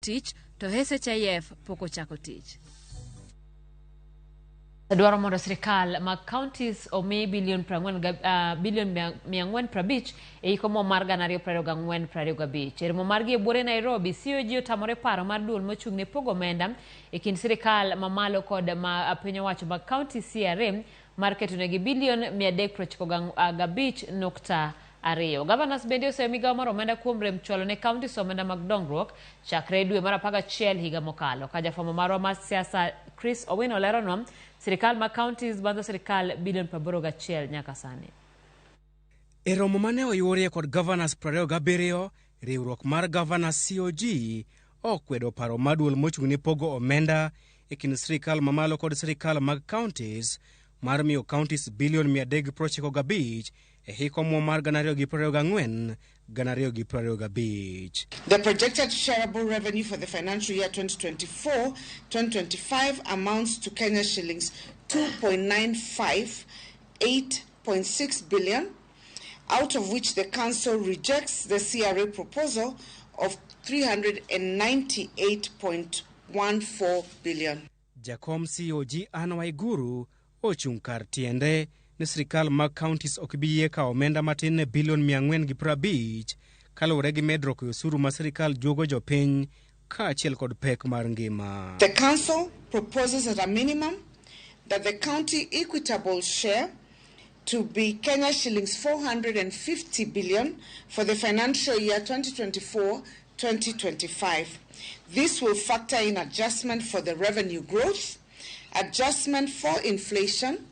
Tich to SHIF pok ochako tich. Dwaro mondo sirikal mag counties omi bilion 450 e hik omuom mar 2024-25. E romo margi e buore Nairobi, COG otamore paro mar duol mochung' ne pogo omenda e kind sirikal mamalo kod ma piny owacho mag county CRA mar ketonegi bilion 395.2. Governors bende oseyo migawo mar omenda kuom rem chwalo ne counties omenda mag dongruok chakre dwe mar 11 higa mokalo. Ka jafwambo marwa mar siasa Chris Owino leronwa, sirikal mag counties bandho sirikal bilion 81 nyaka sani. E romo mane oyuorie kod governors 27, riwruok mar Governors COG okwedo paro mar duol mochung' ne pogo omenda e kind sirikal mamalo kod sirikal mag counties mar miyo counties bilion 395 e hik omuom mar 2024 2025. The projected shareable revenue for the financial year 2024-2025 amounts to Kenya shillings 2.958.6 billion, out of which the council rejects the CRA proposal of 398.14 billion. Jakom COG Anne Waiguru ochung' kar tiende ni sirikal mag counties ok bi yie kawo omenda matin ne bilion 450 kaluwore gi medruok e osuru ma sirikal juogo jopiny kaachiel kod pek mar ngima. The council proposes at a minimum that the county equitable share to be Kenya shillings 450 billion for the financial year 2024-2025. This will factor in adjustment for the revenue growth, adjustment for inflation,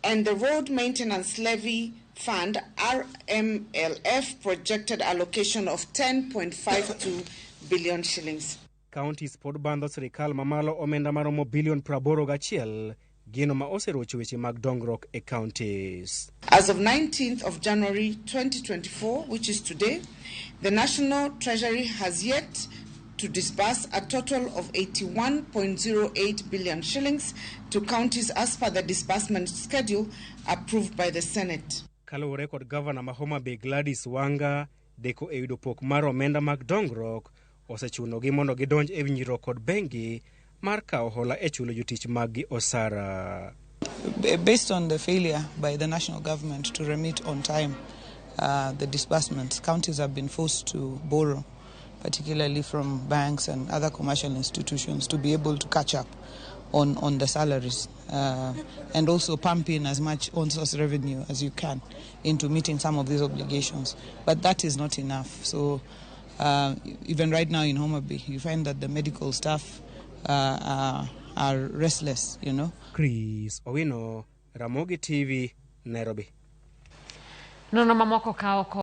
and the Road Maintenance Levy Fund RMLF projected allocation of 10.52 billion shillings. Counties pod bandho sirikal mamalo omenda maromo bilion 81, gino ma oserocho weche mag dongruok e counties. As of 19th of January 2024, which is today, the National Treasury has yet to disburse a total of 81.08 billion shillings to counties as per the disbursement schedule approved by the Senate. Kaluwore kod gavana ma Homa Bay Gladys Wanga, deko e yudo pok mar omenda mag dongruok osechunogi mondo gidonj e winjruok kod bengi mar kawo hola e chulo jotich maggi osara. Based on the failure by the national government to remit on time the disbursements, counties have been forced to borrow, particularly from banks and other commercial institutions, to be able to catch up on the salaries and also pump in as much own source revenue as you can into meeting some of these obligations. But that is not enough. So even right now in Homa Bay, you find that the medical staff are restless. Chris Owino, Ramogi TV, Nairobi. Nono mamoko ka oko.